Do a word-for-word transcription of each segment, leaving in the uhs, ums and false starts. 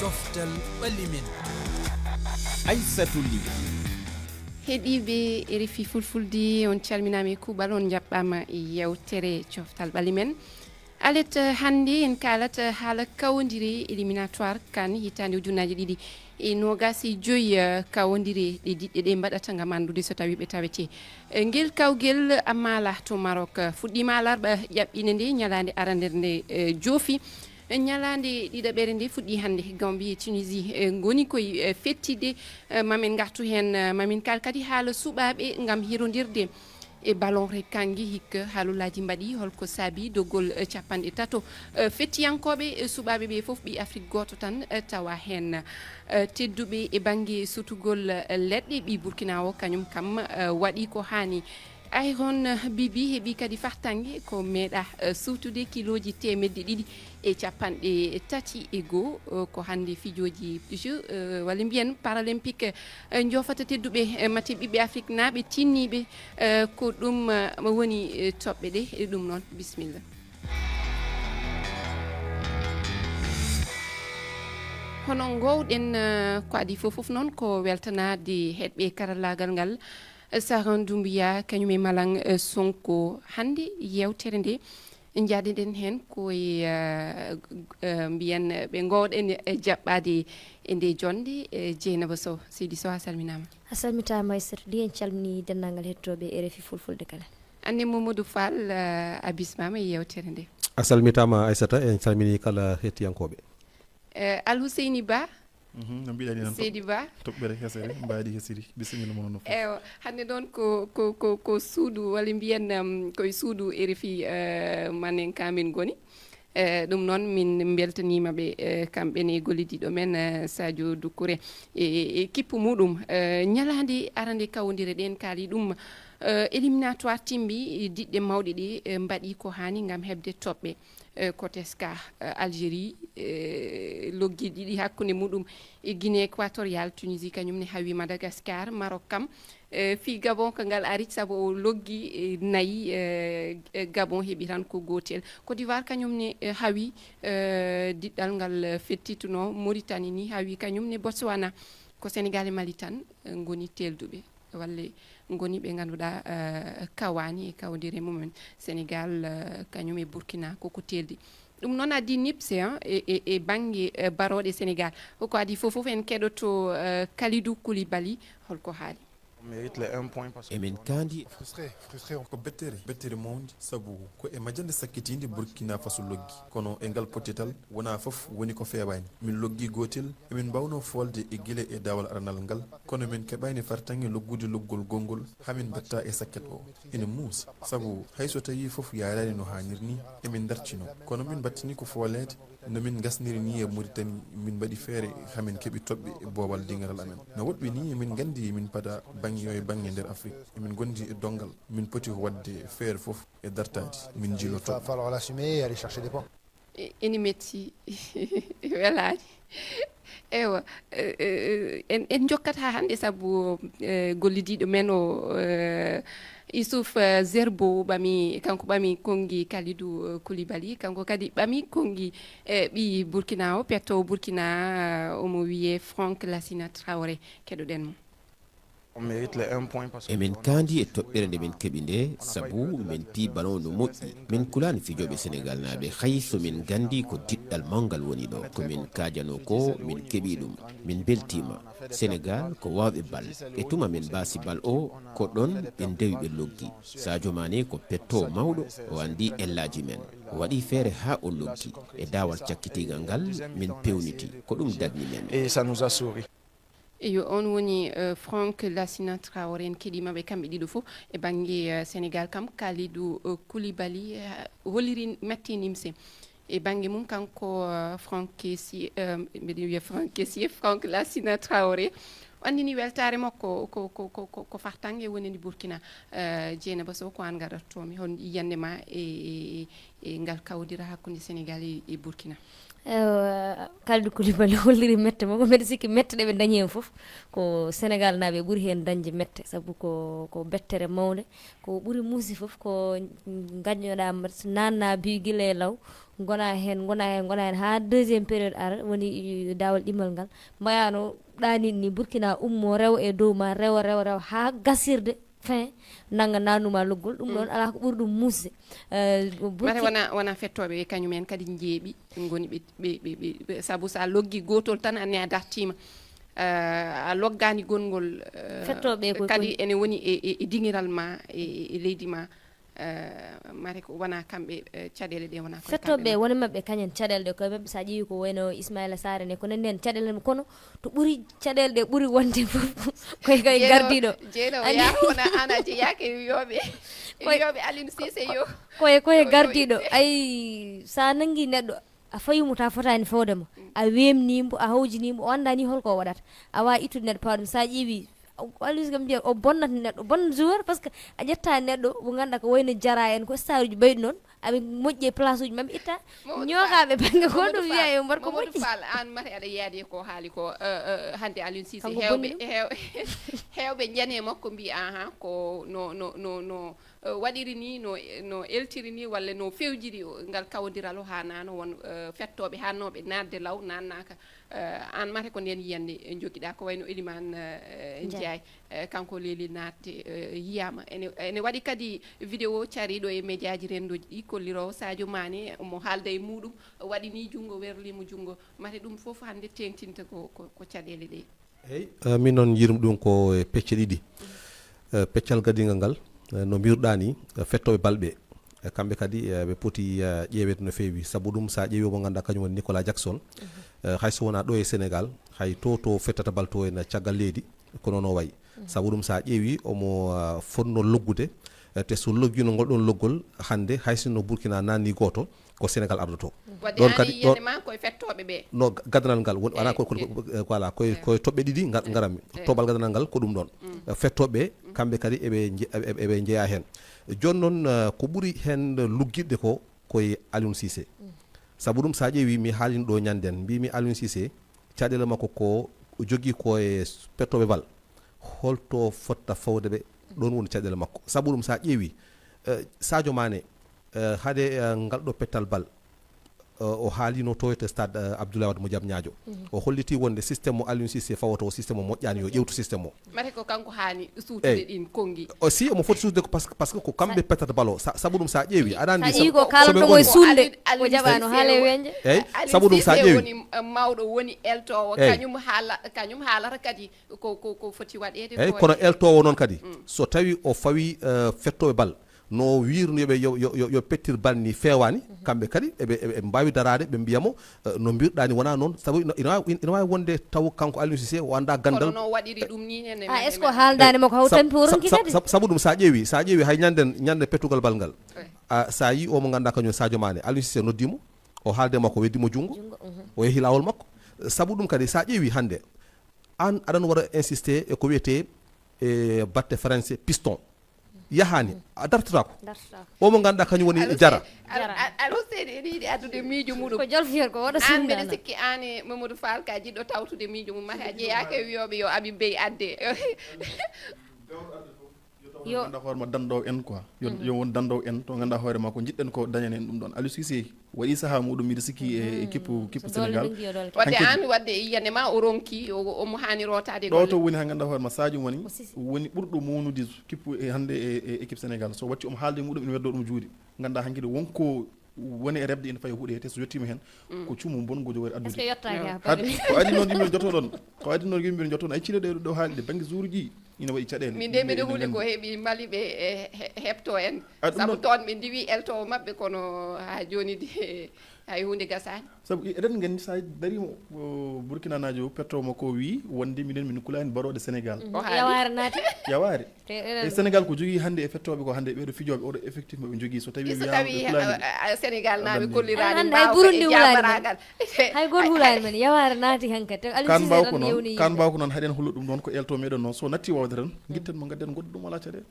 Coftal ɓalli men. Aissatou Ly. Heɗiiɓe R F I Fulfulde, on calminaama e kuuɓal, on njaɓɓaama e yeewtere Coftal Ɓalli Men. Alet, eh, hannde en kaalat, eh, haala kawondire éliminatoire kan hitaande ujunnaaje ɗiɗi e noogaas e joyi, eh, kawondire ɗe diɗɗe ɗe mbaɗata ngam anndude so tawii ɓe tawete. Eh, ngel kawgel Amala to Maroc, eh, fuɗɗiima alarba ƴaɓɓiinde nde, ñalaande arandere nde, eh, joofi. Ñalaande ɗiɗaɓere nde fuɗɗii hannde. Gambie e Tunisie, eh, ngoni koye, eh, fettidde. Eh, mamin ngartu heen, eh, mamin kaal kadi haala suɓaaɓe ngam hirondirde e ballon rek kannge hikka haalolaaji mbaɗi holko saabi dogol, eh, capanɗe tato, eh, fettiyankooɓe, eh, suɓaaɓe ɓe fof ɓi Afrik gooto tan, eh, tawa heen. Eh, tedduɓe e bannge sutugol, eh, leɗɗe ɓi Burkina o kañum kam, eh, waɗi ko haani. Ay hon, eh, Bibi heɓi kadi fartaŋŋe ko meeɗa, eh, suutude kilooji teemedde ɗiɗi e capanɗe tati e goo, eh, ko hannde fijooji jeux, eh, walla mbiyen paralympique, eh, njofata tedduɓe, eh, mate ɓiɓɓe Afriknaaɓe tinniiɓe, eh, ko ɗum, eh, woni, eh, toɓɓe ɗe, eh, ɗum noon, bisimilla. Hono ngoowɗen, eh, ko adii fof fof noon ko weltanaade heɗɓe karallaagal ngal, eh, Saran Doumbouya, kañum e Malang, eh, Sonko. Hannde yeewtere nde njaaden heen ko e, eh, eh, mbiyen, eh, ɓe ngoowɗen, eh, jaɓɓaade e nde jonnde, eh, Dieynaba Sow. Seydi Sow, a salminaama. A salmitaama, Aissatou Ly, en calminii denndaangal hettooɓe R F I Fulfulde kala. Anne Mamadou Fall, eh, a bismaama e yeewtere nde. A salmitaama, Aissata, en calminii kala hettiyankooɓe. Eh, Al Huseyni Ba. Mhm, no mbiɗani noon, Seydi Ba. Toɓɓere hesere, mbaadi hesiri. Bisimilla mon no fof. Ewa, hannde noon ko, ko, ko, ko suudu, walla mbiyen, um, koye suudu R F I, eh, manen ka min ngoni. Eh, ɗum noon, min mbeltaniima ɓe, eh, kamɓe ne e gollidiiɗo men, eh, Sadio Doucouré e, e, e kippu muɗum. Eh, ñalaande arande kawondire ɗen kaali ɗum, eh, éliminatoire timmi, eh, diɗɗe mawɗe ɗe, eh, mbaɗi ko haani ngam heɓde toɓɓe. Eh, ko teska, eh, Algérie, eh, loggi ɗiɗi hakkunde muɗum e Guinée Équatoriale, Tunisie kañum ne hawi Madagascar, Maroc kam, eh, fii Gabon ko ngal ari sabu o loggi, eh, nayi, eh, eh, Gabon heɓi tan ko gootel. Côte d'Ivoire kañum ne, eh, hawi, eh, diɗɗal ngal, eh, fettituno Mauritanie ni hawi kañum ne Botswana. Ko Sénégal e Mali tan, eh, ngoni teelduɓe. Walla ngoni ɓe ngannduɗaa, eh, kawaani e kawdire mumen. Sénégal, eh, kañum e Burkina koko teeldi. Ɗum noon addi nipse, hein, e, e, e bannge, eh, barooɗe Sénégal. Ko addi fof fof en keɗoto, eh, Kalidou Koulibaly, holko haali? Emin kaandi. Frustré, frustré, on ko bettere, bettere mawnde, sabu ko e majjande sakkitiinde Burkina Faso loggi. Kono e ngal pottital, wonaa fof woni ko feewaani. Min loggi gootel, emin mbaawnoo foolde e gila e daawal aranal ngal, kono min keɓaani fartaŋŋe loggude loggol gonngol haa min mbaɗta e sakket o. Ene muusa, sabu hay so tawii fof yaaraani no haaniri ni, emin ndartino. Kono min mbattini ko fooleede, no min ngasniri ni e Mauritanie, min mbaɗi feere haa min keɓi toɓɓe e boowal diŋgaral amen. No woɗɓe ni, emin nganndi min pada baŋŋe yo e baŋŋe nder Afrik. Emin ngondi e donngal, min poti ko waɗde feere fof e dartaade, min Il va njiloto. Falloir l'assumer et aller chercher des points. E-, ene metti, welaani. Ewa, eh, eh, en, en njokkat haa hannde sabu, eh, gollidiiɗo men o, eh, Youssouf, eh, Zerbo ɓami, kanko ɓami konngi Kalidou, eh, Koulibaly, kanko kadi ɓami konngi, eh, ɓii Burkina o, petto Burkina, eh, omo wiyee Franck Lassina Traoré. Keɗoɗen mo. Emin kaandi e toɓɓere nde min keɓi nde, sabu min pii ballon no moƴƴi. Min kulaani fijooɓe Senegaalnaaɓe, hay so min nganndi ko diɗɗal mawngal woni ɗo. Ko min kaajanoo ko, min keɓii ɗum. Min mbeltiima. Senegaal ko waawɓe bal. E tuma min mbaasi bal o, ko ɗoon ɓe ndewi ɓe loggi. Sadio Mané ko pettoowo mawɗo, o anndi ellaaji men. O waɗi feere haa o loggi. E daawal cakkitiigal ngal, min peewniti. Ko ɗum daɗni men. Et ça nous a souri. Eyo, on woni, eh, Franck Lassina Traoré. En keɗiima ɓe kamɓe ɗiɗo fof. E bannge, eh, Senegaal kam, Kalidou, eh, Koulibaly, eh, holliri mette nimse. E bannge mum kanko, eh, Franck Kessie, eh, mbiɗa wiya Franck Kessie, Franck Lassina Traoré. O anndini weltaare makko ko, ko, ko, ko, ko fartaŋŋe wonani Burkina. Eh, Dieynaba Sow, ko aan ngardatoomi. Hol yiyannde ma e, e, e, e ngal kawdira hakkunde Senegaal e, e Burkina? Ewa, Kalidou Koulibaly holliri mette makko. Mbeɗa sikki mette ɗe ɓe ndañi heen fof, ko Senegaalnaaɓe ɓuri heen dañde mette, sabu ko, ko bettere mawnde. Ko ɓuri muusi fof, ko ngaññoɗaa match, naatna bi gila e law, Ngona heen, ngona heen, ngona heen, haa deuxième période ara, woni, i, daawal ɗimmal ngal. Mbayano ɗaanit ni, Burkina ummo, rewa e dow ma, rewa, rewa, rewa, haa gasirde, fin, nannga nanuma loggol. Ɗum ɗoon, alaa ko ɓuri ɗum muusde. Eh, mate Burki- wona, wona fettooɓe ɓe, kañum en kadi njeeɓi, ngoni ɓe, ɓe, ɓe, ɓe, ɓe, sabu so a loggi gootol tan, anne a dartiima. Eh, a loggaani gonngol, eh, Fettooɓe ko kadi kon- ene woni e, e, e diŋiral ma, e, e, e leydi ma. Eh, mate ko wona kamɓe, eh, caɗeele ɗe wona koye kamɓe. Fettooɓe woni maɓɓe kañen caɗeele ɗe koye maɓɓe. So a ƴeewi ko wayno Ismaila Sarr en e ko nanndi heen, caɗeele mum kono to ɓuri caɗeele ɗe ɓuri wonde fof koye, koye gardiiɗo. Jeeno, yaa wona aan a jeyaaka e wiyooɓe, e wiyooɓe Aliou Cissé yo, koye, koye yo, yo gardiiɗo itte. Ay, so a nanngi neɗɗo, a fawi mo ta fotaani fawde mo, a weemni mo, a hawjini mo, o anndaani holko o waɗata. A waawi ittude neɗɗo pawa ɗum. So a ƴeewi, o, Aliou Cissé kam mbiya o bonnat neɗɗo, o bonnat joueur, parce que a ƴetta neɗɗo mo ngannduɗaa ko wayno Jara en, ko star uji bayɗi noon, aɓe moƴƴi e place uji maɓɓe itta, ñoogaɓe bannge ko ɗum wiya yo mbaɗ ko moƴƴi. Fall, aan mate aɗa yiyaade ko haali ko, eh, eh, hannde Aliou Cissé, kanko heewɓe, bonni ɗum. Heew-, heewɓe njani e makko mbi, aha, ko no, no, no, no, eh, waɗiri ni, no, no eltiri ni, walla no fewjiri o, ngal kawdiral o haa nano won, eh, fettooɓe haannooɓe naatde law, naannaaka. Eh, aan mate ko ndeen yiyannde njogiɗaa, ko wayno Elimane, eh, Ndiaye. Ndiaye, eh, kanko leeli naatde, eh, yiyaama. Ene, ene waɗi kadi vidéo cariiɗo e médiaji renndoji ɗi, kolliroowo Sadio Mané, omo haalda e muɗum, waɗi ni junngo, werli mo junngo. Mate ɗum fof hannde teeŋtinta ko, ko, ko caɗeele ɗe. Eyi, eh, min noon yiyrum ɗum ko e pecce ɗiɗi. Eh, peccal gadiingal ngal, eh, no mbiruɗaa ni, eh, fettooɓe bal ɓe, eh, kamɓe kadi, eh, ɓe poti, eh, ƴeeweede no feewi. Sabu ɗum, so a ƴeewi omo ngannduɗaa kañum woni Nicolas Jackson, eh, hay so wonaa ɗo e Sénégal, hay to, to fettata bal to ene caggal leydi, ko noon o wayi. Sabu ɗum, so a ƴeewi omo, ah, fotno loggude, eh, te so loggiino ngol ɗoon loggol hannde, hay sinno Burkina naanni gooto, ko Sénégal ardoto. Waɗde ɗoon aan kadi, ɗoon yiyannde ma koye fettooɓe ɓe. No ga-, gadanal ngal woni, alaa ko, ko, eh, ko, eh, voilà, koye, eh, koye toɓɓe ɗiɗi nga-, eh, ngarammi. Eh. Toɓɓal gadanal ngal ko ɗum ɗoon. Mm. Eh, fettooɓe ɓe, kamɓe kadi eɓe nje-, eɓe, eɓe njeyaa heen. Jooni noon, eh, ko ɓuri heen luggiɗde ko, koye Aliou Cissé. Mm. Sabu ɗum, so a ƴeewi, mi haalino ɗo ñanden, mbimi Aliou Cissé, caɗeele makko ko o jogii ko e pettooɓe bal. Holto fotta fawde ɓe? Ɗoon woni caɗeele makko. Sabu ɗum, so a ƴeewi, eh, Sadio Mané, eh, hade, eh, ngal ɗo pettal bal, eh, o haalino to e stade, eh, Abdoulaye Wade mo Diamniadio. Mhm. O holliti wonde système mo Aliou Cissé fawoto o, système o moƴƴaani, yo ƴeewtu système o. Mate ko kanko haani suutude ɗin konngi. O si omo foti suutude ko parce que, parce que ko kamɓe pettata bal o. Sa-, sabu ɗum, so a ƴeewi, aɗa anndi, so ɓe ko kaalanɗo mo e suulde, o jaɓaano haala e weñde. Eyi, sabu ɗum, so a ƴeewi, woni, eh, mawɗo, woni eltoowo, eyi, kañum haala, kañum haalata kadi ko, ko, ko foti waɗeede. Eyi, ko kono eltoowo noon kadi, mm, so tawi o fawi, eh, fettooɓe bal, no wiirno yoɓe, yo, yo, yo, yo pettir bal ni feewaani, mhm, kamɓe kadi eɓe, eɓe, eɓe mbaawi daraade, ɓe mbiya mo, eh, no mbiruɗaa ni wonaa noon, sabu ina, ina waawi, ina waawi wonde taw kanko Aliou Cissé o anndaa ganndal. Kono no waɗiri ɗum ni ne, ah, est-ce que o haaldaani mo ko haw tampi o ronki kadi? Sa-, sa-, sabu ɗum, so a ƴeewi, so a ƴeewi hay ñande, ñande pettugol bal ngal, eyi, a, so a yii o mo ngannduɗaa kañum Sadio Mané, Aliou Cissé noddi mo, o haalde makko, weddi mo junngo, junngo, mhm, o yehi laawol makko. Sabu ɗum kadi, so a ƴeewi hannde, aan aɗan waɗa insisté e ko wiyetee e batte français piston. Yahaani, a dartataako. Dartataako. O mo ngannduɗaa kañum woni Jara. Jara. Alo, seydi, ene yiɗi addude miijo muɗum. Ko jolfiyol ko waɗa. Aan, mbeɗa sikki aan e Mamadou Fall ka jiɗɗo tawtude miijo mum, mata jeyaaka e wiyooɓe yo Habib Beye adde. Yo. Ngannda hoore ma danndoowo en quoi. Yo, mhm, yo won danndoowo en to ngannda hoore ma ko njiɗɗen ko dañanen ɗum ɗoon. Aliou Cissé waɗi sahaa muɗum, miɗo sikki e, e kippu, kippu Sénégal. Waɗde aan, waɗde yiyannde ma o ronki, o, omo haani rootaade ɗo golle. To woni haa ngannda hoore ma Sadio woni, woni ɓurɗo mawnude kippu e hannde e, e équipe Sénégal. So watti omo haalde muɗum, ene weddo ɗum juuɗe. Ngannda hankadi wonko woni e rebde ene fayi huɗeede, so yettiima heen, mm, ko cuumu bonngo jogori addude. Est-ce que yettaaki haa paɗe? Ko adii noon yimɓe njotto ɗoon. Ko adii noon yimɓe njotto ɗoon. Ay cile ɗe ɗo haalde bannge zuuruji ina waɗi caɗeele. Min de mbiɗo huli ko heɓi Mali ɓe, e, he-, heɓto en. A, ɗum sabu noon, toon ɓe ndiwi eltoowo maɓɓe, kono haa jooni de hay huunde gasaani. Sabu eɗen nganndi so a dariima o Burkinanaajo pettoowo makko o wii wonde minen min kulaani barooɗe Sénégal. Mhm. O haali. Yawaare naati. Yawaare. Te eɗen e Sénégal ko jogii hannde e fettooɓe ko hannde ɓeeɗo fijooɓe oɗo effectif maɓe njogii so tawi so wiyaama tawi, ɓe kulaani. A, a, Sénégal naaɓe kolliraani. Hannde hay Burundi hulaani men. Hay gooto hulaani men. Yawaare naati heen kadi. Kan mbaaw ko noon, kan mbaaw ko noon haɗen holo ɗum ɗoon ko elto meɗen noon. So natti waawde tan, ngitten mo ngadden goɗɗo ɗum alaa caɗeele.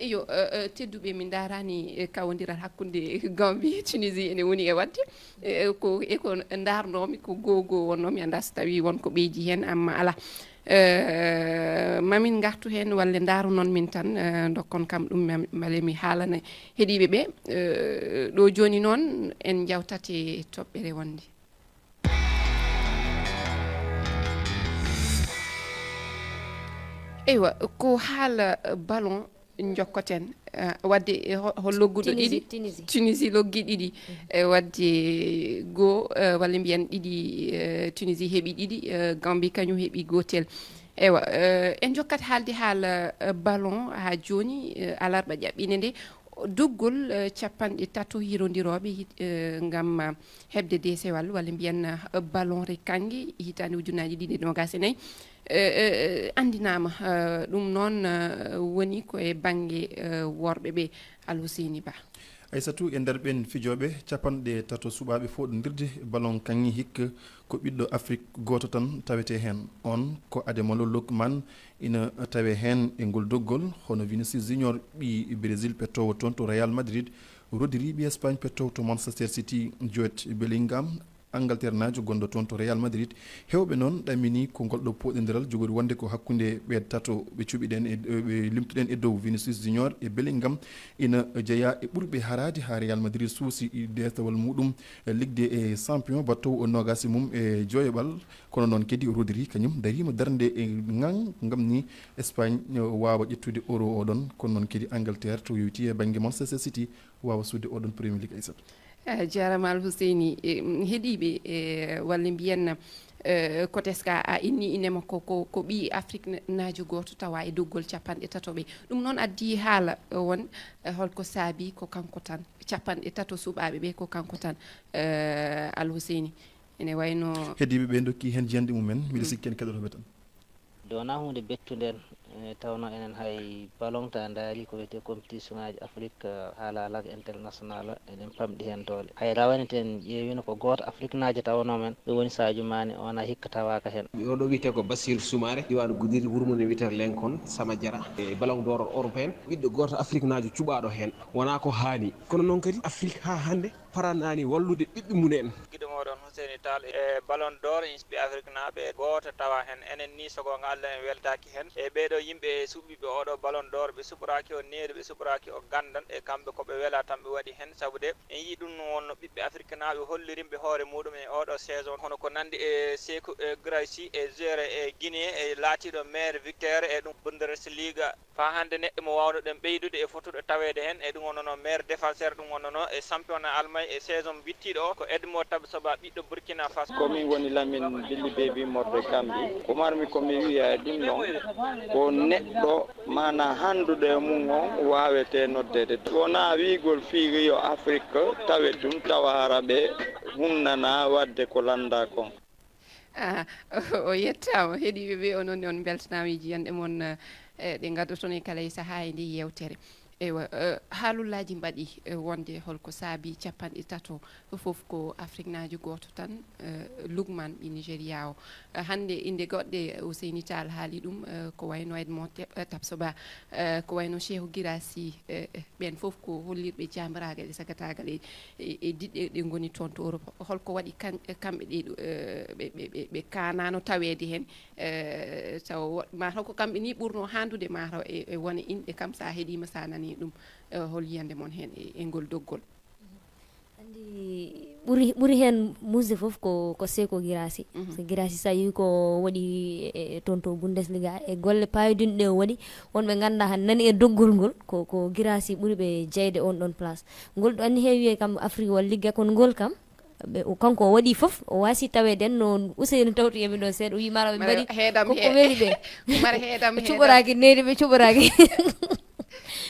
Iyo, eh, eh, tedduɓe, min ndaaraani, eh, kawondiral hakkunde Gambie, Tunisie ene woni e waɗde. Eh, ko, e ko ndaarnoomi, ko goo goo wonnoo, mi anndaa so tawii won ko ɓeydi heen, amma alaa. Eh, mamin ngartu heen, walla ndaaru noon min tan, eh, ndokkon kam ɗum, mam-, mbele mi haalana heɗiiɓe ɓe. Eh, ɗo jooni noon, en njawtate toɓɓere wonde. Eywa, ko haala, eh, ballon njokkoten, eh, wadde, eh, ho-, ho logguɗo Tunisie, ɗiɗi? Tunisie. Tunisie loggi ɗiɗi. Mhm. Eh, wadde goo, eh, walla mbiyen ɗiɗi, eh, Tunisie heɓi ɗiɗi, eh, Gambie kañum heɓi gootel. Eywa, eh, en njokkat haalde haala, eh, ballon haa jooni, eh, alarba ƴaɓɓiinde nde, doggol, eh, capanɗe tato hirondirooɓe hit-, eh, ngam, eh, heɓde deesewal, walla mbiyen, eh, ballon re kannge hitaande ujunnaaji ɗiɗi e noogaas e nayi. Eh, eh, eh, anndinaama, eh, ɗum noon, eh, woni ko e bannge, eh, worɓe ɓe, Alhuseyni Ba. Aysatu, e nder ɓeen fijooɓe, capanɗe tato suɓaaɓe fooɗondirde ballon kaŋŋe hikka, ko ɓiɗɗo Afrik gooto tan tawetee heen. Oon ko Ademolo Lookman, ina tawee heen e ngol doggol, hono Vinicius Junior, ɓii Brésil, pettoowo toon to Real Madrid, Rodri, ɓii Espagne, pettoowo to Manchester City, Jude Bellingham, Angleterrenaajo gonɗo toon to Real Madrid. Heewɓe noon ɗaminii ko ngol ɗo pooɗondiral jogori wonde ko hakkunde ɓe tato ɓe cuɓiɗen e, ɓe limtuɗen e dow, Vinicius Junior e Bellingham, ina jeyaa e ɓurɓe haraade haa Real Madrid suusi deesewal muɗum, eh, Ligue des Champions, battoowo o noogaas e mum e joyoɓal. Kono noon kadi Rodri kañum dariima darnde e ŋaŋ ngam ni Espagne, eh, waawa ƴettude Euro oɗon. Kono noon kadi Angleterre to yowiti e bannge Manchester City waawa suuɗde oɗon Premier League, Aysatu. Eh, jaaraama Alhuseyni. Eh, mm, heɗiiɓe, eh, walla mbiyen, eh, ko teska a inni ine makko ko, ko ɓii Afrik na-, naajo gooto tawa e doggol capanɗe tato ɓe. Ɗum noon addi haala, eh, won, eh, holko saabi ko kanko tan. Capanɗe tato suɓaaɓe ɓe ko kanko tan, eh, Alhuseyni. Ene wayno heɗiiɓe ɓe ndokki heen jiyanɗe mumen, miɗo Mm. sikki en keɗotoɓe tan. Nde wonaa huunde bettunde en, eh, tawno enen hay ballon ta ndaari ko wiyetee compétition ŋaaji Afrik, eh, haa la Ligue international, eɗen pamɗi heen doole. Hay rawane ten ƴeewino ko gooto Afriknaajo tawanoo men, ɗum woni Sadio Mané, o wonaa hikka tawaaka heen. Oɗo wiyetee ko Bassirou Soumaré, diiwaan Goudiri, wuro mum ne wiyetee Lenkon Samadiara. E Ballon d'Or européen, ɓiɗɗo gooto Afriknaajo cuɓaaɗo heen, wonaa ko haani. Kono noon kadi Afrik haa hannde paranaani wallude ɓiɓɓe mum en. Giɗo mooɗon Huseyni Taal e Ballon d'Or, ɓiɓɓe Afriknaaɓe gooto tawa heen. Enen ni, so goonga Allah, en weltaaki heen. E ɓeeɗo yimɓe suɓiiɓe oɗo Ballon d'Or, ɓe suɓoraaki o neeri, ɓe suɓoraaki o ganndan, e kamɓe ko ɓe wela tan ɓe waɗi heen. Sabu de, en yii ɗum no wonno ɓiɓɓe Afriknaaɓe hollirimɓe hoore muɗum e oɗo saison, hono ko nanndi e Sekou, e Guirassy, e joueur e Guinée, e laatiiɗo meilleur buteur e ɗum Bundesliga. Faa hannde neɗɗo mo waawno-ɗen ɓeydude e fotuɗo taweede heen, e ɗum wonnono meilleur défenseur, ɗum wonnono e championnat Allemagne e saison bittiiɗo o, ko Edmond Tapsoba, ɓiɗɗo Burkina Faso. Ko min woni Lamine Billy Baby Morde Kambi. Ko marmi ko mi wiya e ɗum ɗon, ko neɗɗo maana hannduɗo e mum on waawete noddeede. Wonaa wiigol fii yo Afrik tawe tun, tawa hara ɓe hunnana waɗde ko lannda kon. Ah, o yettaama. Heɗiiɓe ɓe, onon ne on mbeltanaama e jiyanɗe mon, eh, ɗe ngaddoton e kala e sahaa e nde yeewtere. Eywa, eh, haalullaaji mbaɗi, eh, wonde holko saabi capanɗe tato fof ko Afriknaajo gooto tan, eh, Lukman ɓii Nigeria o. Eh, hannde innde goɗɗe, eh, Ousseyni Tall haali ɗum, eh, ko wayno Edmond Tep-, eh, Tapsoba, eh, ko wayno Cheikhou Guirassy, eh, eh, ɓeen fof ko hollirɓe jaambaraagal e sagataagal e, e, e diɗɗe ɗe ngoni toon to Europe. Holko waɗi kan-, kamɓe ɗe ɗo, eh, ɓe, ɓe, ɓe, ɓe kaanaano taweede heen, eh, tawa wo-, mataw ko kamɓe ni ɓurno haandude mataw e, e wone inɗe kam, so a heɗiima, so a nani ɗum, eh, hol yiyannde mon heen e, e ngol doggol? Anndi ɓuri, ɓuri heen musde fof ko, ko Sekou Guirassy. Mhm. So Guirassy so a yii ko waɗi e, e toon to Bundesliga, e golle paayodinɗe o waɗi, wonɓe nganndaa han nani e doggol ngol, ko, ko Guirassy ɓuri ɓe jeyde on ɗon place. Ngol ɗo anni heewi wiye kam Afrique walla ligga, kono ngol kam, ɓe, o, kanko o waɗi fof, o waasi taweede en no Ousseynou tawti e min ɗon seeɗa, o wiyi mara ɓe mbaɗi heedam ko, ko he-, weli ɓe. Mara heedam ɓe heedam. Cuɓoraaki needi, ɓe cuɓoraaki.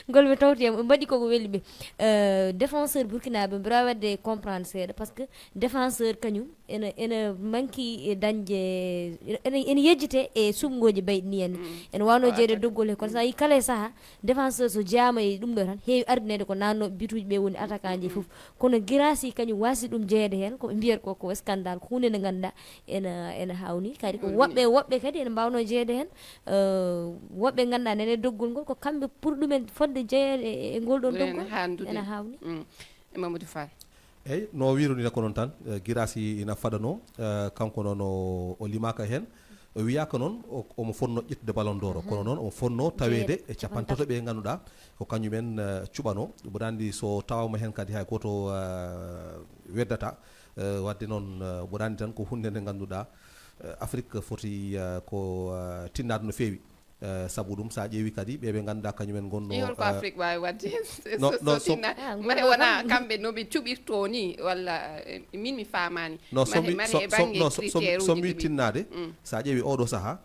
Ngol ɓe tawti e ɓe mbaɗi koko weli ɓe. Euh, défenseur burkinabé, mbiɗa waɗde comprendre seeɗa, parce que défenseur kañum ene, ene manki e dañde, ene, ene yejjite e suɓngooji bayɗi ni en. Mm. Ene wawno jeeyde doggol he, kono so a yi kala e saha, défenseur so jeyaama e ɗum ɗo tan, heewi ardineede ko nanno bituuji ɓe woni attaquant ji fof. Kono Guirassy kañum waasi ɗum jeyeede heen, ko ɓe mbiyata ko, ko scandale, ko huunde nde ngannduɗaa ene, ene hawni. Kadi ko woɗɗi. Woɓɓe, woɓɓe kadi ene mbawno jeyeede heen, euh, woɓɓe ngannduɗaa nene doggol ngol, ko kamɓe ɓuri ɗumen fodde jeyeede e, e ngol ɗon doggol. Ene hawni. Mm. E Mamadou Fall. Eyi, no wiironira ko noon tan, eh, Guirassy ina faɗano, eh, kanko noon o, o limaaka heen. O wiyaaka noon o- omo fotnoo ƴettude ballon d'or o, kono noon omo fotnoo taweede e capantato ɓe ngannduɗaa ko kañumen eh, cuɓanoo. Mboɗo anndi so tawaama heen kadi hay gooto eh, weddata. Eh, waɗde noon eh, mboɗo anndi tan ko huunde nde ngannduɗaa eh, Afrik foti eh, ko eh, tinnaade no feewi. Eh, sabu ɗum so a ƴeewi kadi ɓe ɓe ngannduɗaa kañumen ngonno i holko eh, Afrique waawi waɗde heen? No- so- no- so- tinna- Ah, mare wona kamɓe no ɓe cuɓirtoo ni walla eh, min mi faamaani. No so mare mi- mare so- e so- bannge no so- so- critère so uji mi ɗi. Tinnaade so a ƴeewi oɗo sahaa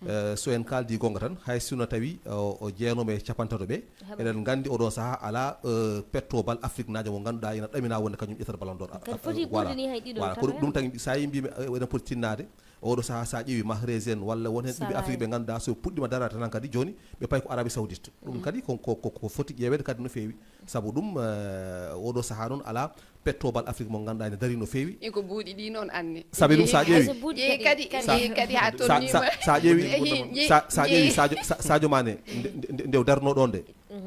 eh, so en kaaldi goonga tan hay sino tawi o o jeenoma e capantato ɓe eɗen nganndi oɗo sahaa alaa eh, petto bal Afrique naajo mo ngannduɗaa ina ɗamina wonde kañum ƴettata ballon d'or. Kadi foti ɓurde ni hay ɗiɗo. Voilà, ko ɗum tagi so a yi mbimi eh, eɗen poti tinnaade oɗo sahaa so a ƴeewi Mahrez en walla won heen ɓiɓɓe Afrique ɓe ngannduɗaa so puɗɗima darade tan kadi jooni ɓe payi ko Arabie Saoudite. Ɗum kadi ko ko- ko- ko foti ƴeeweede kadi no feewi. Sabu ɗum eh, oɗo sahaa noon alaa petto bal Afrique mo ngannduɗaa ene darii no feewi. Eko buuɗi ɗi noon anne. Sabi ɗum so a ƴeewi- Ƴeewi kadi ƴeewi kadi haa tolniima. Sa- sa- sa ƴeewi- Ƴeewi- sa- sa ƴeewi Sadio- Sa- Sadio Mané nde- nde- nde- nde o darnoo ɗo nde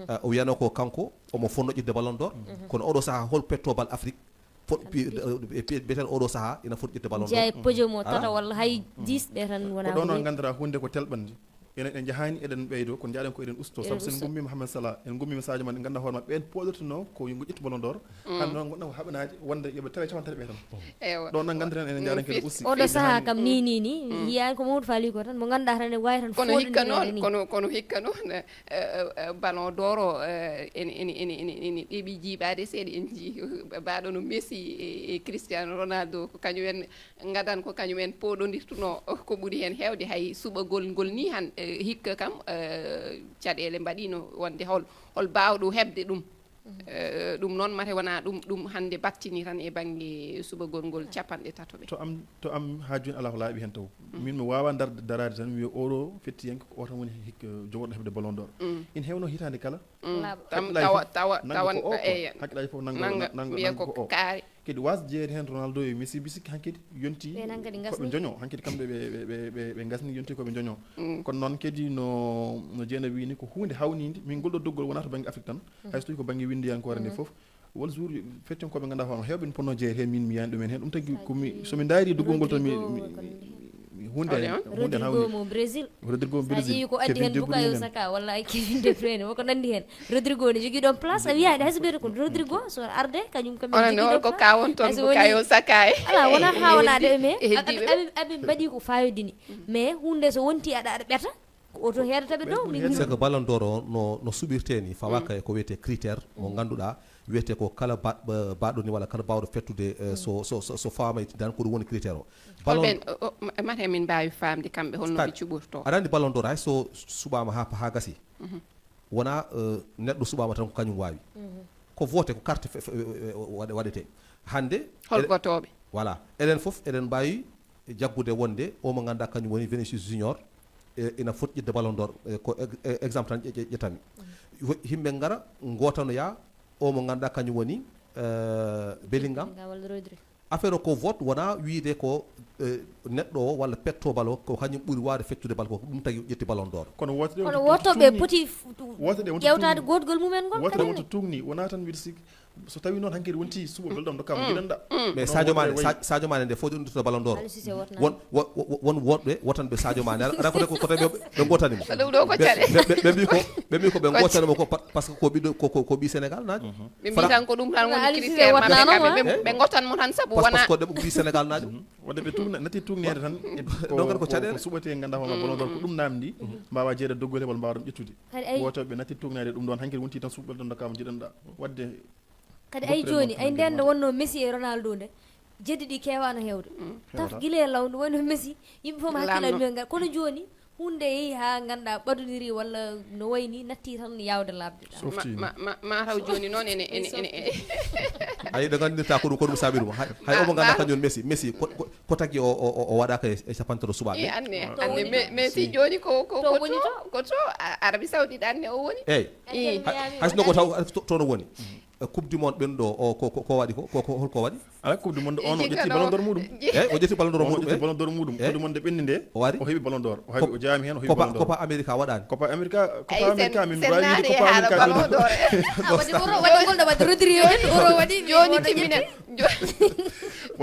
eh, o wiyanoo ko kanko omo fotnoo ƴettude ballon d'or. Kono oɗo sahaa hol petto bal Afrique fot pi- eh, pi- biyeteeɗo oɗo sahaa ina foti ƴettude ballon d'or. Jeya e podium o tata walla hay dix ɓe tan wona ko ɗo noon nganndiraa huunde ko telɓande. Enen en njahaani eɗen ɓeydo kono njaaɗen ko eɗen usto sabu sen ngummi Mohamed Salah en ngummi Sadio Mané en ngannda hoore maɓɓe ɓen pooɗortino ko yongo ƴettu ballon d'or. Hannde noon gonɗen ko haɓanaade wonde yoɓe tawe capantato ɓe tan. Ewa. Ɗo noon nganndiren enen njaaɗen ko eɗen usti. Oɗo sahaa kam ni ni ni yiyaani ko Mamadou Faly ko tan mo ngannduɗaa tan ene waawi tan kono hikka noon kono kono hikka noon eh, eh, eh, ballon d'or o eh, ene ene ene ene ene ɗeɓi jiiɓaade seeɗa en jii baɗo no Messi e, e Cristiano Ronaldo ko kañum en ngadan ko kañum en pooɗondirtunoo ko ɓuri heen heewde hay suɓagol ngol nii han eh, hikka kam eh, caɗeele mbaɗiino wonde hol hol baawɗo heɓde ɗum. Eh, ɗum noon mate wonaa ɗum ɗum hannde battini tan e bannge suɓagol ngol capanɗe tato ɓe. To am to am haa jooni alaa ko laaɓi heen taw min mi waawaa dar daraade tan mi wiya oɗo fettiyanke ko o tan woni hikka jogorɗo heɓde ballon d'or. Ina heewnoo hitaande kala. Laaɓa. Tam- tawa tawa tawa eya hakkillaaji fof nannga mbiya ko kaari. Kadi waas jeeyde heen Ronaldo e Messi mbi sikki hankadi yonti koɓe joño hankadi kamɓe ɓe ɓe ɓe ngasni yonti koɓe joño. Kono noon kadi no no jeena wini ko huunde hawnide min ngolɗo doggol wonaa to bannge Afrique tan. Hay so tawi ko bannge winndiyankoore nde fof wol jour fettiyankoɓe ngannduɗaa hono heewɓe mi ponno jeeyde heen min mi yaani ɗumen heen ɗum tagi komi somi ndaari doggol ngol tan mi mi- mi- mi- hunde hunde Rodrigo hawni mo Brésil. Rodrigo mo Sa Brésil ƴeewi ko addi heen Bukayo Saka walla ay Kevin De Bruyne woko nandi heen. Rodrigo ne jogii ɗoon place a wiyaani hay so ɓeyta ko Rodrigo so arde kañum kam onon ne holko kawon toon Bukayo Saka e ala wona hawnaade e mais aɓe mbaɗi ko fayodini mais hunde so wonti aɗa aɗa ɓeta ko oto heedata ɓe dow min c'est que ballon d'or o no no suɓirte ni fawaka e ko wiyete critère mo ngannduɗaa wiyete ko kala baɗɗo ni walla kala bawɗo fettude eh, so so so so faama e tan ko ɗum woni critère o ballon holɓen o- o- ma- mate min mbaawi faamde kamɓe holno ɓe cuɓortoo aɗa anndi ballon d'or hay so suɓaama ha ha gasi wona eh, neɗɗo suɓaama tan ko kañum waawi ko vote ko carte fe- fe- eh, eh, waɗe- waɗete hannde hol eɗe- votooɓe voilà eɗen fof eɗen mbaawi jaggude wonde o mo ngannduɗaa kañum woni Vinicius Junior e ina foti ƴettude ballon d'or e ko ex- e- exemple tan ƴe- ƴe- ƴettami Wo- yimɓe ngara ngotanoya o mo ngannduɗaa kañum woni eh, Bellingham Bellingham walla Rodri. Affaire o ko vote wona wiide ko eh, neɗɗo o walla petto bal o ko kañum ɓuri waawde fettude bal ko ɗum tagi o ƴetti ballon d'or kono wote ɗe kono wonto woto ɓe tuugni- poti f- wote ɗe wonto ƴewtaade tuugni- gotgol mumen ngol wote ɗe kañum wonto tuugni wona tan mbiɗa sikki so tawi noon hankkadi wonti suɓo belɗo am dokkama jiɗanɗa mais sadio mane Sa- sadio mane nde fof ɗum ɗoto ballon d'or Aliou Cissé wotna won wo- wo- won woɗɓe wotanɓe sadio mane ala ala kote kote ɓe ɓe gotani mo ko ɗum ɗo ko caɗe ɓe ɓe- ɓe mbi ko ɓe mbi ko ɓe gotani mo ko par- parce que ko ɓiɗɗo ko ko ko ɓi sénégal naajo ɓe mbi tan ko ɗum tan woni Aliou Cissé critère maɓɓe wotnano kamɓe ma. Ɓe- ɓe gotan mo tan sabu parce wona parce que ko ɗeɓo ɓi sénégal naajo ɓiɓɓe tuugna natti tuugnede tan e ko- Donc, ko ko- caɗeele. Ko suɓete ganduɗa hono ballon d'or ko ɗum namdi mbawa jeeyde doggol heɓal mbawa ɗum ƴettude kadi ay woto ɓe natti tuugnade ɗum ɗon hankkadi wonti tan suɓɓol ɗon dokkama jiɗanɗa wadde kadi ay joni ay nden nde wonno messi e ronaldo nde jeddi ɗi kewano hewde taf guila e law nde woni messi yimɓe fof ma hakkilal mumen ngal kono joni hunde yeehi ha ganduɗa ɓadodiri walla no wayni natti tan yawde labde ɗa Softi. Ma- ma- ma- mataw joni noon ene ene ene ene ayi ɗo gandirta ko ɗum ko ɗum saɓirmo hay hay omo ganduɗa kañum messi messi ko- ko- ko tagui o o- o- o waɗaka e e capantato suɓaɓe e anne anne mais mais si joni ko ko To ko woni to to? Ko to A- arabie saoudite anne o woni eyyi Ii. Hay- hay sino ko taw to- toon o woni E coupe du monde ɓen ɗo o ko ko- ko waɗi ko ko ko- holko waɗi ala coupe du monde on o ƴetti ballon d'or muɗum eyyi o ƴetti ballon d'or on o muɗum ƴetti eyyi ballon d'or muɗum coupe du monde ɓenni nde o waɗi o heɓi ballon d'or o heɓi o jaami hen o heɓi copa ballon d'or copa america waɗani copa america copa Ay, sen- america min sen mbawi naati wiide e copa haala america ballon d'or. Ah, waɗi oro waɗi golɗo waɗi rodrigo en oro waɗi joni timminen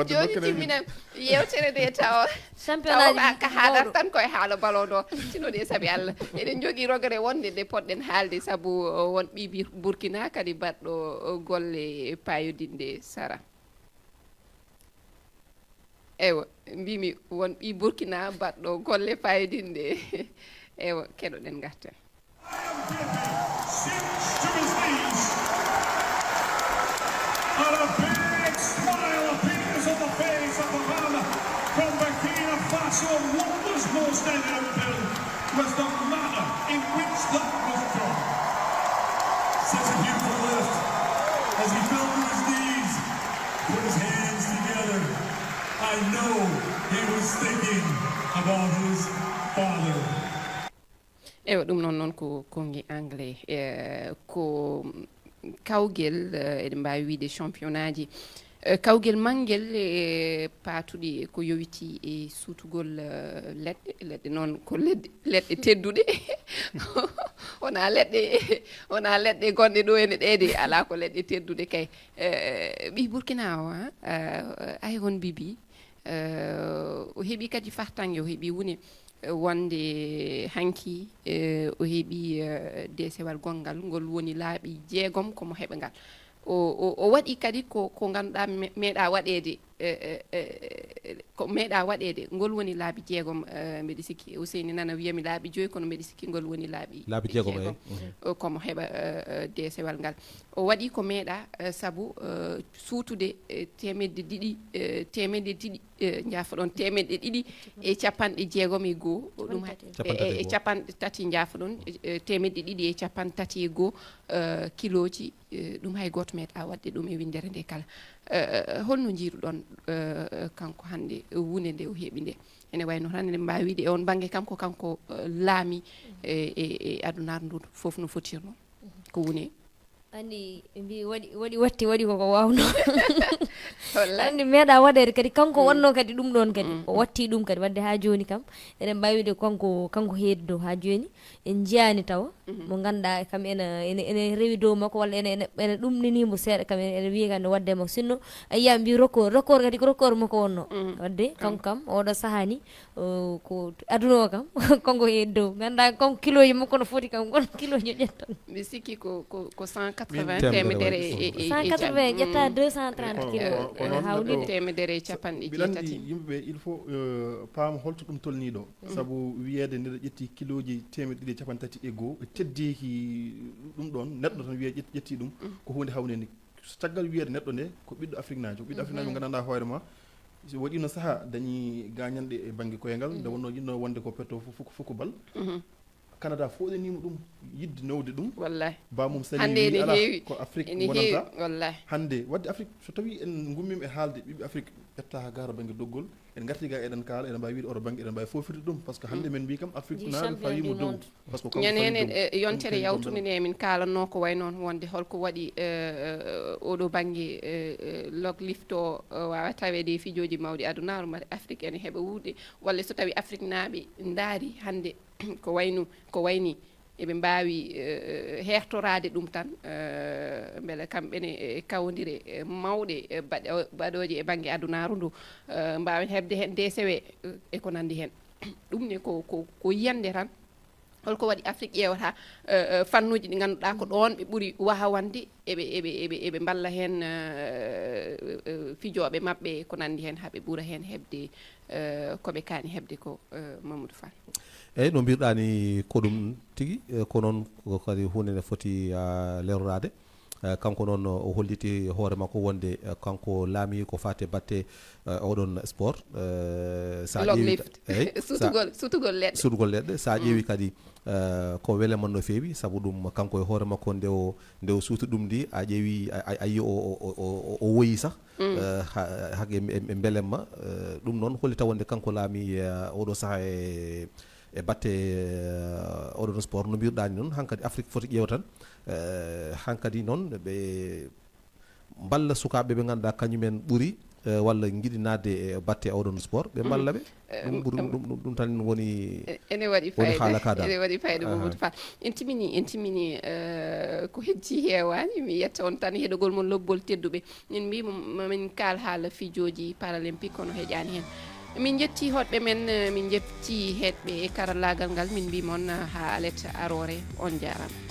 Wadde jooni dokken e min. Timminan yewtere nde tawa. Championnat tawa ka haala mawɗo tan koye haala ballon d'or. Tino ɗe sabi Allah. Eɗen jogii rogere wonde nde poɗɗen haalde sabu, uh, won ɓii Bir-, Burkina kadi baɗɗo, uh, golle payodinɗe sara. Eywa, mbimi won ɓii Burkina baɗɗo golle payodinɗe. Eywa, keɗoɗen ngarten. Sinks to his knees. And a big smile appears on the face of the man from Burkina Faso. What was most evident, Bill, was the manner in which that was done. Such a beautiful lift as he fell to his knees, put his hands together. I know he was thinking about his father. Ewa, ɗum noon, noon ko konngi anglais, eh, ko kawgel, eh, eɗen mbaawi wiyde championnat ji, eh, kawgel manngel, eh, paatuɗi ko yowitii e suutugol, eh, leɗɗe. Leɗɗe noon ko leɗɗe, leɗɗe tedduɗe. Wonaa leɗɗe, wonaa leɗɗe gonɗe ɗo ene ɗee de, alaa, ko leɗɗe tedduɗe kay. Eh, ɓii Burkina o, ah, eh, ay won Bibi, eh, o heɓi kadi fartaŋŋe, o heɓi wune, eh, wonde hanki, eh, o heɓi, eh, deesewal gonngal, ngol woni laabi jeegom ko mo heɓa ngal. O, o, o waɗi kadi ko, ko ngannduɗaa me-, meeɗaa waɗeede, eh, eh, eh, eh, ko meeɗaa waɗeede, ngol woni laabi jeegom, eh, mbeɗa sikki Ousseyni nana wiya mi laabi joyi, kono mbeɗa sikki ngol woni laabi Laabi jeegom, jeegom. Eyi. Mhm. Eh, ko mo heɓa, eh, eh, deesewal ngal. O waɗi ko meeɗaa, eh, sabu, eh, suutude, eh, teemedde ɗiɗi, eh, teemedde ɗiɗi, eh, njaafo-ɗon, teemedde ɗiɗi e capanɗe jeegom e goo. Ɗum hay, Capanɗe tati e e, e goo. Capanɗe tati, njaafo-ɗon, eh, teemedde ɗiɗi e capanɗe tati e goo, eh, kilooji, eh, ɗum hay gooto meeɗaa waɗde ɗum e winndere nde kala. Eh, eh, holno njiiruɗon, eh, kanko hannde wunde nde o heɓi nde? Ene wayi no tan eɗen mbaawi wiyde e on bannge kam ko kanko, eh, laami, eh, e, e adunaaru ndu fof no fotirnoo. Ko wune. Anndi mbi waɗi, waɗi, watti, waɗi koko waawno. Wallahi. Anndi meeɗaa waɗeede kadi, kanko Mm. wonnoo kadi ɗum ɗoon kadi. Mm. O watti ɗum kadi, waɗde haa jooni kam, eɗen mbaawi wiyde kanko, kanko heedi dow haa jooni. En njiyaani tawa, Mhm. mo ngannduɗaa kam ene, ene, ene rewi dow makko, walla ene, ene, ene ɗumɗinii mo seeɗa, kam ene, ene wiya kam no waɗde makko. Sinno, a yiya mbi record, record kadi ko record makko wonnoo. Mhm. Waɗde, Kam. kanko kam, oɗo sahaa ni, o, ko aduna o kam, kanko heedi dow. Ngannduɗaa kanko kilooji makko no foti kam, kono kilooji o ƴettan. Mbi sikki ko, ko, ko cent quatre-vingts Min teemedere teemedere e, e, e, e cent quatre-vingts ƴetta Mm. deux cent trente Ko, kilos. ko, ko Ene noon hawlide. neɗɗo Teemedere e capanɗe mbiɗa anndi jeetati. Yimɓe ɓe, il faut, euh, paama holto ɗum tolnii ɗo. Mm. Sabu wiyeede nde ƴetti kilooji teemedde ɗiɗi e capanɗe tati e goo, e teddeeki ɗum ɗoon, neɗɗo tan wiye ƴet-, ƴetti ɗum, Mm. ko huunde hawnde ni. So caggal wiyeede neɗɗo nde, ko ɓiɗɗo Afriknaajo. Ɓiɗɗo Afriknaajo Mhm. nganndanɗaa hoore ma, so waɗiino sahaa dañi gaañanɗe e bannge koyngal, nde Mhm. wonnoo yiɗnoo wonde ko petto fu-, fuku, fuku bal. Mhm. Canada fooɗaniima ɗum, yiɗde nawde ɗum. Wallahi. Ba mum sali Hannde wiyi, ene "Alaa, heewi, ko Afrique ene wonanta." heewi, wallahi. Hannde, waɗde Afrique, so tawii en ngummiima e haalde ɓiɓɓe Afrique, ƴetta haa gaara bannge doggol, en ngarti ga eɗen kaala, eɗen mbaawi wiyde oɗo bannge, eɗen mbaawi foofirde ɗum, par ce que hannde Mm. men mbi kam Afrique Ɗi naa ɗum champion fawiima du dow. monde. Par ce que kanko fawi Ñanene, dow. eh, yontere Ɗum kañum yawtunde wonnoo. Nde min kaala no ko wayi noon wonde holko waɗi, eh, eh, oɗo bannge, eh, eh, log lift o, eh, waawa taweede e fijooji mawɗi adunaaru, mate Afrique ene heɓa wuude, walla so tawi Afriknaaɓe ndaari hannde ko wayno, ko wayni eɓe mbaawi, eh, heertoraade ɗum tan, eh, mbele kamɓe ne, eh, kawondire, eh, mawɗe, eh, baɗo-, baɗooje e bannge adunaaru ndu, eh, mbaawen heɓde heen D C W, eh, e ko nanndi heen. Ɗum ne ko, ko, ko yiyannde tan. Holko waɗi Afrique ƴeewata, eh, eh, fannuuji ɗi ngannduɗaa ko ɗoon ɓe ɓuri wahawande, eɓe, eɓe, eɓe, eɓe mballa heen, eh, eh, fijooɓe maɓɓe, ko nanndi heen, haa ɓe ɓura heen heɓde, eh, ko ɓe kaani heɓde ko, eh, Mamadou Fall? Eeyi, no mbiruɗaa ni, ko ɗum tigi, eh, ko noon ko kadi huunde nde foti, ah, leeroraade. Eh, kanko noon o holliti hoore makko wonde, eh, kanko laami ko faati e batte, eh, oɗon sport. Eh, so a Log ƴeewi lift. Eeyi, so a Sutugol, sutugol leɗɗe. Sutugol leɗɗe. So a Mm. ƴeewi kadi, eh, ko weleman no feewi, sabu ɗum kanko e hoore makko nde o, nde o suuti ɗum ndi, a ƴeewi, a, a, a yi o, o, o, o, o woyi sah. Mm. Eh, ha, hake e, e, e mbelemma, eh, ɗum noon holli taw wonde kanko laami, eh, oɗo saha e, e batte, eh, oɗo no sport no mbiruɗaa ni noon, hankadi Afrique foti ƴeewa tan, eh, hankadi noon ɓe mballa sukaaɓe ɓe ngannduɗaa kañumen ɓuri, eh, walla njiɗi naatde e batte oɗon sport, ɓe mballa ɓe. Ɗum ɓuri ɗum, ɗum, ɗum tan woni. Ene waɗi fayda. Ene waɗi fayda, Mamadou Fall. En timmini, en timmini, eh, ko heddi heewaani. Mi yetta on tan heɗogol mon lobbol tedduɓe. Min mbi mo, min kaal haala fijooji paralympique, kono heƴaani heen. Min njetti hoɗɓe men, eh, min njetti heɗɓe e karallaagal ngal. Min mbi mon, eh, haa alet aroore. On njaaraama.